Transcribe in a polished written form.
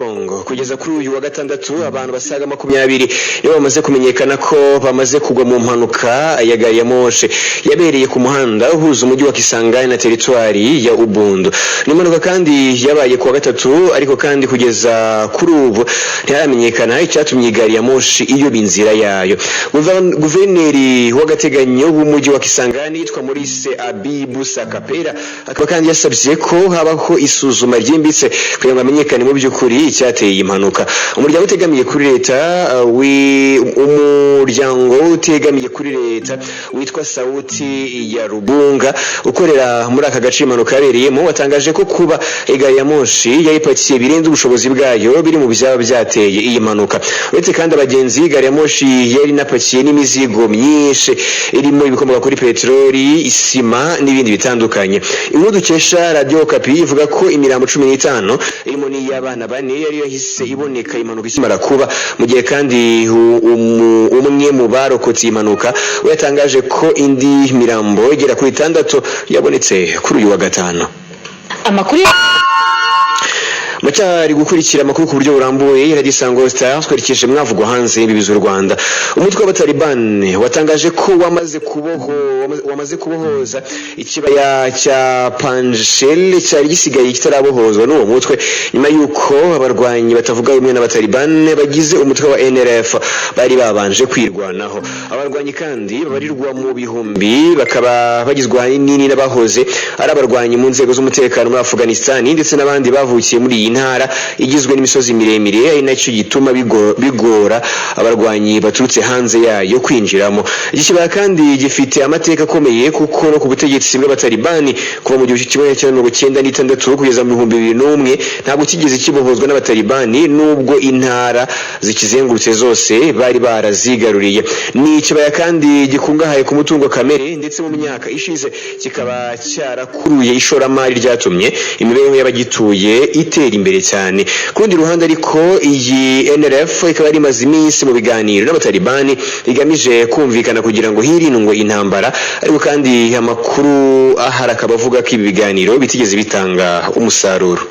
Kongo, kugeza kuri uyu wa gatandatu, abantu basaga 20 nibo bamaze kumenyekana ko bamaze kugwa mu mpanuka ya gari ya moshi yabereye ku muhanda uhuza umujyi wa Kisangani na teritwari ya Ubundu. Ni impanuka kandi yabaye ku wa gatatu, ariko kandi kugeza kuri ubu ntiharamenyekana icyatumye gari ya moshi iyoba inzira yayo. Guverineri w'agateganyo w'umujyi wa Kisangani yitwa Maurice Abibu Sakapera, akaba kandi yasabye ko habaho isuzuma ryimbitse kugira ngo hamenyekane mu by'ukuri icyateye iyi mpanuka. Umuryango utegamiye kuri leta witwa Sauti ya Rubunga, ukorera muri aka gace impanuka yabereyemo, watangaje ko kuba igari ya moshi yayipakiye birenze ubushobozi bwayo biri mu byaba byateye iyi mpanuka. Uretse kandi abagenzi, gari ya moshi yari inapakiye n'imizigo myinshi irimo ibikomoka kuri peteroli, isima n'ibindi bitandukanye. Inkuru dukesha Radio Okapi ivuga ko imirambo 15, irimo n'iy'abana bane, yari yahise iboneka impanuka ikimara kuba, mu gihe kandi umwe mu barokotse iyi mpanuka we yatangaje ko indi mirambo igera kuri itandatu yabonetse kuri uyu wa gatanu. Amakuru. Mucyari gukurikira amakuru ku buryo burambuye, Radio Isango Star. Twerekeje mwavugwa hanze y'imbibi z'u Rwanda. Umutwe w'Abataliban watangaje ko wamaze kubohoza ikibaya cya Panjshir cyari gisigaye kitarabohozwa n'uwo mutwe, nyuma y'uko abarwanyi batavuga rumwe n'Abataliban bagize umutwe wa NRF bari babanje kwirwanaho. Abarwanyi kandi babarirwa mu bihumbi bakaba bagizwe ahanini n'abahoze ari abarwanyi mu nzego z'umutekano muri Afghanistan ndetse n'abandi bavukiye muri iyi ntara igizwe n'imisozi miremire, ari nacyo gituma bigora abarwanyi baturutse hanze yayo kwinjiramo. Iki kibaya kandi gifite amateka akomeye, kuko no ku butegetsi bw'Abatalibani kuva mu 1996 kugeza mu 2001 ntabwo kigeze kibohozwa n'Abatalibani, nubwo intara zikizengurutse zose bari barazigaruriye. Ni ikibaya kandi gikungahaye ku mutungo kamere, ndetse mu myaka ishize kikaba cyarakuruye ishoramari ryatumye imibereho y'abagituye itera imbere cyane. Ku rundi ruhande ariko, iyi NRF ikaba yari imaze iminsi mu biganiro n'Abatalibani igamije kumvikana kugira ngo hirindwe intambara, ariko kandi amakuru ahari akaba avuga ko ibi biganiro bitigeze bitanga umusaruro.